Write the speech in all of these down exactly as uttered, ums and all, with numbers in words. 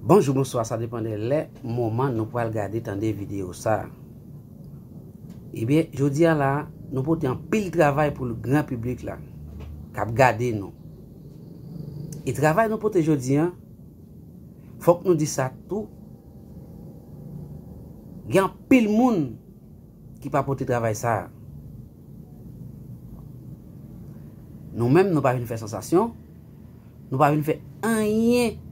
Bonjou, bonswa, sa depann de lè, moman nou pral gade, tande videyo sa a. Ebyen, jodi a la, nou pote anpil travay pou gran piblik la, k ap gade nou. E travay nou pote jodi a, fòk nou di sa tou, gen anpil moun ki pa pote travay sa a. Nou menm, nou pa vin fè sansasyon, nou pa vin fè anyen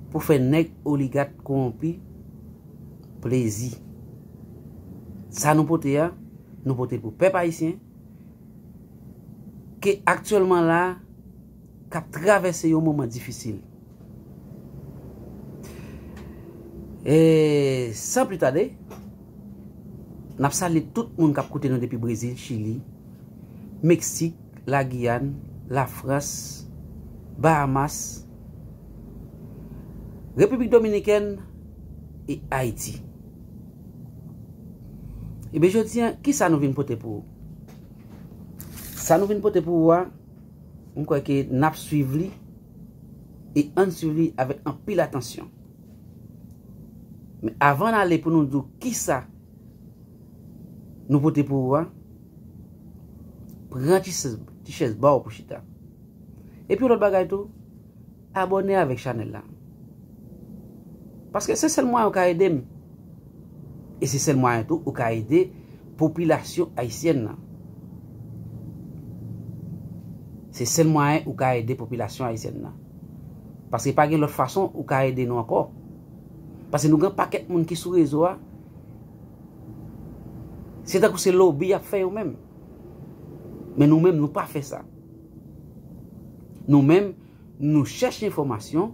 pou fè nèg oligak kowonpi plezi. Sa nou pote a, nou pote pou pèp ayisyen, ke aktyèlman la, k ap travèse yon moman difisil. E san pli tade, n ap salye tout moun k ap koute nou depi Brezil, Chili, Meksik, Lagiyàn, Lafrans, Bahamas, Repiblik Dominikèn e Ayiti. Ebyen, jodi a, kisa nou vin pote pou ou? Sa nou vin pote pou ou a, m kwè ke n ap swiv li e ann swiv li avèk anpil atansyon. Men avan n ale pou nou di w kisa nou pote pou ou a, pran ti chèz, ti chèz ba w pou chita. Epi yon lòt bagay tou, abòne avèk chanèl la. Paske se sèl mwayen ou ka ede m. E se sèl mwayen tou ou ka ede popilasyon ayisyèn nan. Se sèl mwayen ou ka ede popilasyon ayisyèn nan. Paske pa gen lòt fason ou ka ede nou ankò. Paske nou gen pakèt moun ki sou rezo a. Se tankou se lobi y ap fè yo menm. Men nou menm, nou pa fè sa. Nou menm, nou chèche enfòmasyon.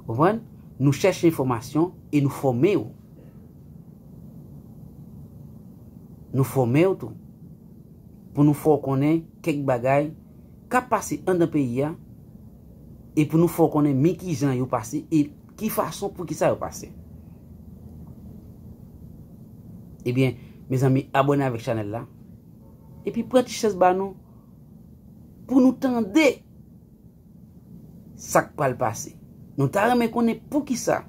Konprann? Nou chèche enfòmasyon e nou fòme w. Nou fòme w tou. Pou nou fè w konnen kèk bagay k ap pase anndan peyi a. E pou nou fè w konnen men kijan yo pase e ki fason, poukisa yo pase. Ebyen, mezanmi, abòne avèk chanèl la. Epi pran ti chèz ba nou pou nou tande sa k pral pase. Nou ta renmen konnen poukisa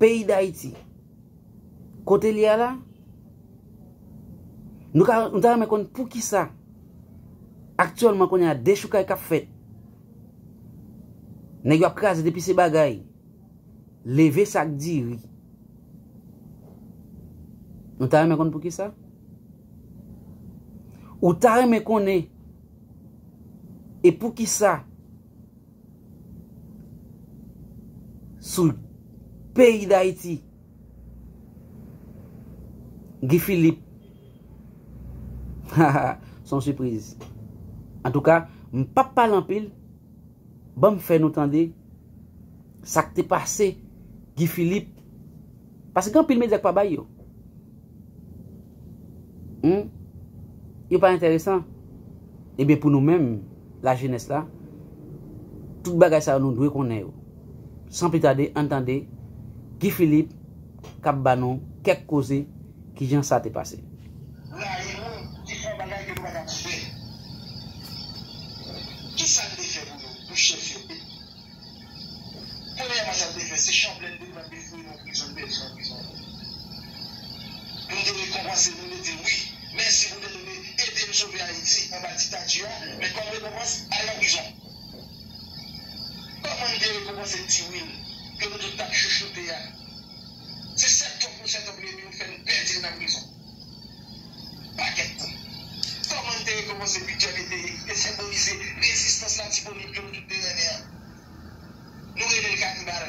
peyi Dayiti, kote l ye a la, nou ka, nou ta renmen konn poukisa aktyèlman kounye a dechoukay k ap fèt. Nèg yo ap kraze depi se bagay. Leve sak diri. Nou ta renmen konn poukisa? Ou ta renmen konnen e poukisa sou peyi Dayiti, Guy Philippe, se yon sipriz. Antouka, m p ap pale anpil, ban m fè nou tande sa k te pase Guy Philippe. Paske gen anpil medya k pa bay yo. Hmm? Yo pa enteresan. Ebyen, pou nou menm, lajenès la, tout bagay sa yo, nou dwe konnen yo. San pli tade, ann tande Guy Philippe k ap ba nou kèk koze kijan sa te pase. Rayi moun ki fè yon bagay ke nou pa ka fè. Kisa l te fè pou nou, pou chèf yo? Premyèman, sa l te fè, se chanplen l te pran, te voye nou prizon, l pèdi nan prizon. Pou n te rekonpanse l, pou n te di, wi, mèsi pou w te ede n sove Ayiti anba diktati a, men kòm rekonpans, al nan prizon. Kòman n te rekonpanse Ti Wil, ke nou tout t ap chouchoute a? Se sèt twòp nou sèt twòp li epi nou fè n pèdi l nan prizon. Pakèt moun. Kòman n te rekonpanse Peter Métayer ki te senbolize rezistans latibonit ke nou tout te renmen an? Nou rele l kanibal.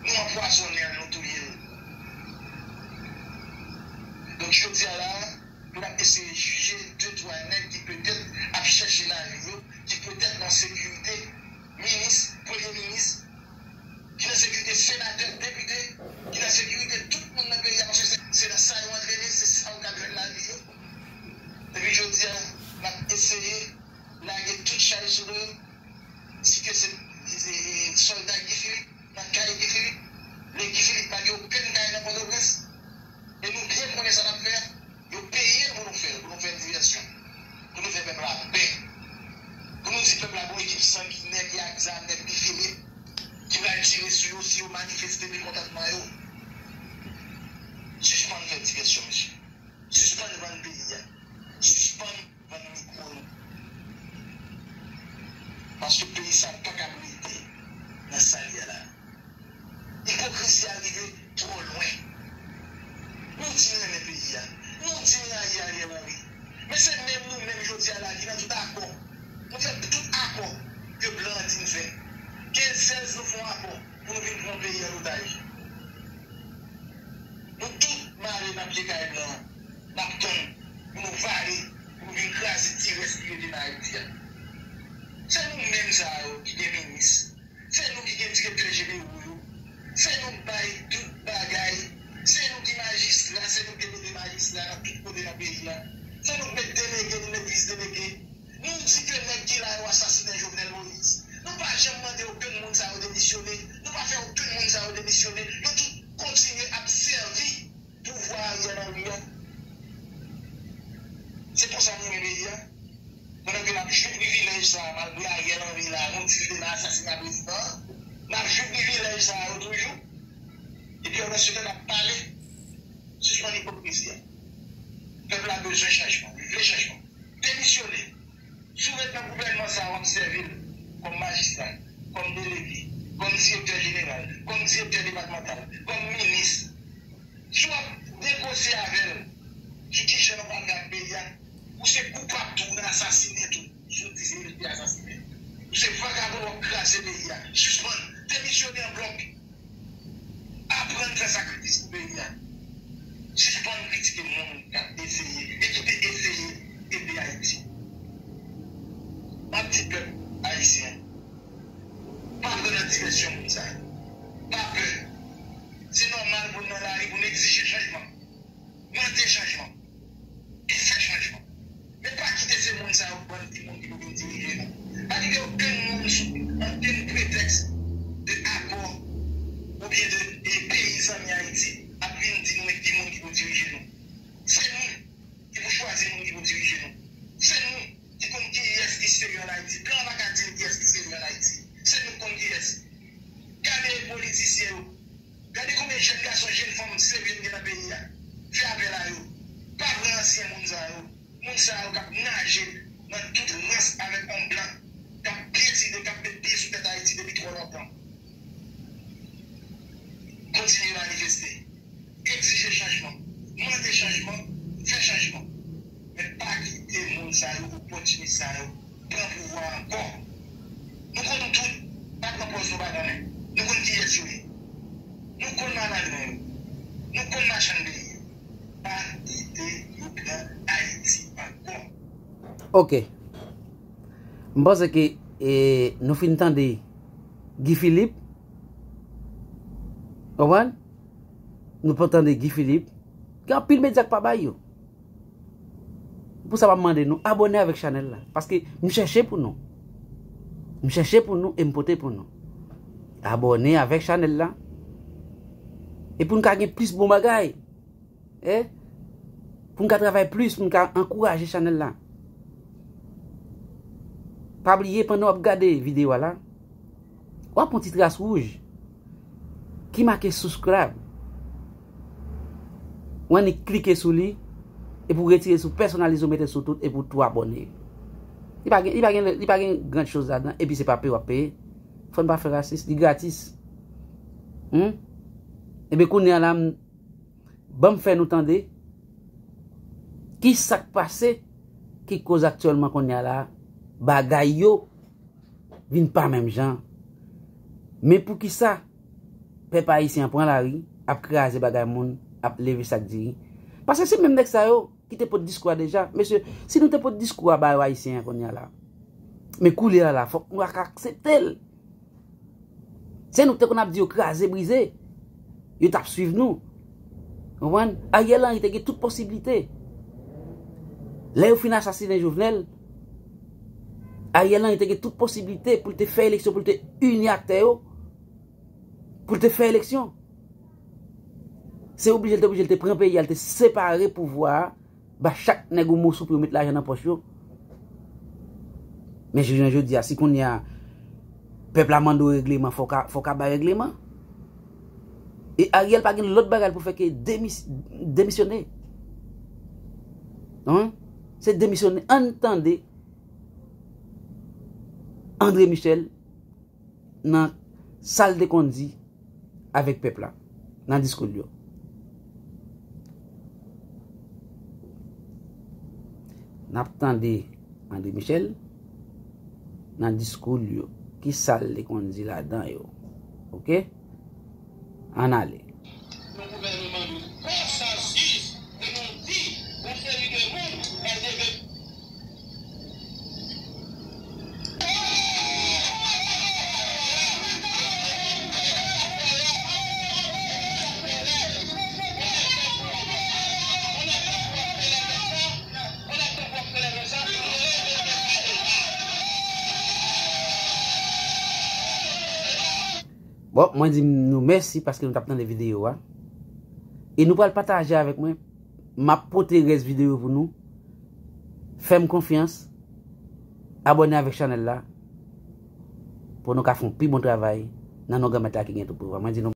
Nou anpwazonnen l, nou touye l. Donk, jodi a la, pou n ap eseye jije de twa nèg ki petèt ap chèche lavi yo, ki petèt nan sekirite, minis, premye minis, ki nan sekirite senatè, depite, ki nan sekirite tout moun nan peyi a, paske se, se nan sa yo antrene, se sa yo k ap jwenn lavi yo. Epi jodi a, n ap eseye lage tout chay sou do yo, di ke se, se, se sòlda Guy Philippe, nan kay Guy Philippe, men Guy Philippe pa gen okenn kay nan Pòtoprens. E nou byen konnen sa n ap fè a. Yo peye n pou nou fè l, pou nou fè divèsyon, pou nou fè pèp la pè, pou nou di pèp la gon ekip sanginè Paske peyi sa pa ka rete nan sa l ye a la. Ipokrizi a rive twò lwen. Nou di n renmen peyi a. Nou di n rayi Ariel Henry. Men se menm nou menm jodi a la ki nan tout akò. Nou fè tout akò ke blan an di n fè. Kenz sèz nou fè yon akò pou nou vin pran peyi an an otaj. Nou tout mare nan pye kay blan an. N ap tann pou nou vale, pou nou vin kraze ti rès ki rete nan Ayiti a. Se nou menm sa yo ki gen minis. Se nou ki gen direktè jenewo yo. Se nou k bay tout bagay. Se nou ki majistra, se nou ki mete majistra nan tout kote nan peyi a. Se nou k met delege, nou met vis delege. Nou di ke nèg ki la yo asasinen Jovenel Moïse. Nou pa janm mande okenn moun sa yo demisyone. Nou pa fè okenn moun sa yo demisyone. Yo tout kontinye ap sèvi pouvwa Ariel Henry an. Se konsa nou renmen peyi a. Pandan ke n ap jwi privilèj sa a, malgre Ariel Henry la, nou di l te nan asasina prezidan an, n ap jwi privilèj sa a yo toujou. Epi pandan se tan n ap pale, sispann ipokrizi a. Pèp la bezwen chanjman, li vle chanjman. Demisyone. Si w ret nan gouvènman sa a, w ap sèvi l kòm majistra, kòm delege, kòm direktè jeneral, kòm direktè depatmantal, kòm minis. Si w ap negosye avè l sou kijan nou pral gade peyi a, ou se koupab tou, ou nan asasinen tou. Si w di se li ki asasinen, ou se vagabon, w ap kraze peyi a. Sispann, demisyone an blòk. Aprann fè sakrifis pou peyi a. Sispann kritike moun k ap eseye e ki te eseye ede Ayiti. M ap di pèp ayisyen, pa pran nan divèsyon moun sa yo. Pa pè. Se nòmal pou n nan lari pou n egzije chanjman. Mande chanjman. E fè chanjman. Men pa kite se moun sa yo, bann timoun ki pou vin dirije nou. Pa kite okenn moun sou ankenn pretèks de akò oubyen de, de peyi zanmi Ayiti ap vin di nou men ki moun ki pou dirije nou. Se nou ki pou chwazi moun ki pou dirije nou. Se nou ki konn kiyès ki serye ann Ayiti. Blan pa ka di n kiyès ki serye ann Ayiti. Se nou k konn kiyès. Gade politisyen yo. Gade konbyen jèn gason, jèn fanm serye n gen nan peyi a. Fè apèl a yo. Pa pran ansyen moun sa yo. Moun sa yo k ap naje nan tout rans avèk yon blan, k ap pyetine, k ap met pye sou tèt Ayiti depi twò lontan. Kontinye manifeste. Egzije chanjman. Mande chanjman. Fè chanjman. Men pa kite moun sa yo, opòtinis sa yo, pran pouvwa a ankò. Nou konn tout, pa pran pòz nou pa konnen. Nou konn kiyès yo ye. Nou konn malandren yo. Nou konn machann peyi yo. Pa kite yo pran Ayiti ankò. Ok. M panse ke e, nou fin tande Guy Philippe. Konprann? Nou pa tande Guy Philippe. Gen anpil medya k pa bay yo. Pou sa m ap mande nou abòne avèk chanèl la. Paske m chèche pou nou. M chèche pou nou e m pote pou nou. Abòne avèk chanèl la. E pou n ka gen plis bon bagay. E pou n ka travay plis, pou n ka ankouraje chanèl la. Pa bliye pandan w ap gade videyo a la, w ap wè yon ti tras wouj ki make subscribe. W annik klike sou li epi w retire sou pèsonalize w mete sou tout epi w tou abòne. Li pa gen, li pa gen, li pa gen gran choz ladan epi se pa peye w ap peye. Fò n pa fè rasis, li gratis. Humm. Ebyen kounye a la m Ban m fè nou tande ki sa k pase ki koz aktyèlman kounye a la bagay yo vin pa menm jan. Men poukisa pèp ayisyen an pran lari, ap kraze bagay moun, ap leve sak diri? Paske se menm nèg sa yo ki te pot diskou a deja. Mesye, si nou te pot diskou a ba yo ayisyen an kounye a la, men koulye a la fòk nou ak aksepte l. Se nou ki te konn ap di yo kraze, brize. Yo t ap swiv nou. Konprann? Ariel Henry te gen tout posiblite. Lè yo fin asasinen Jovenel, Ariel Henry te gen tout posiblite pou l te fè eleksyon, pou l te ini aktè yo, pou l te fè eleksyon. Se oblije l te oblije l te pran peyi a, l te separe pouvwa a, ba chak nèg yon moso pou yo met lajan nan pòch yo. Men jounen jodi a, si kounye a pèp la mande w regleman, fò w ka, fò w ka bay regleman. E Ariel pa gen lòt bagay pou fè ke demis, demisyone. Humm? Se demisyone. Ann tande André Michel nan sa l te konn di avèk pèp la nan diskou l yo. N ap tande André Michel nan diskou l yo. Ki sa l te konn di ladan yo? Oke? Ann ale. Yon gouvènman nou konsansis ke nou di yon seri de moun, L D P. Bon, mwen di nou mèsi paske nou t ap tande videyo a. E nou pral pataje avèk mwen. M ap pote rès videyo pou nou. Fè m konfyans. Abòne avèk chanèl la pou nou ka fè yon pi bon travay nan non Granmèt la ki gen tout pouvwa. Mwen di nou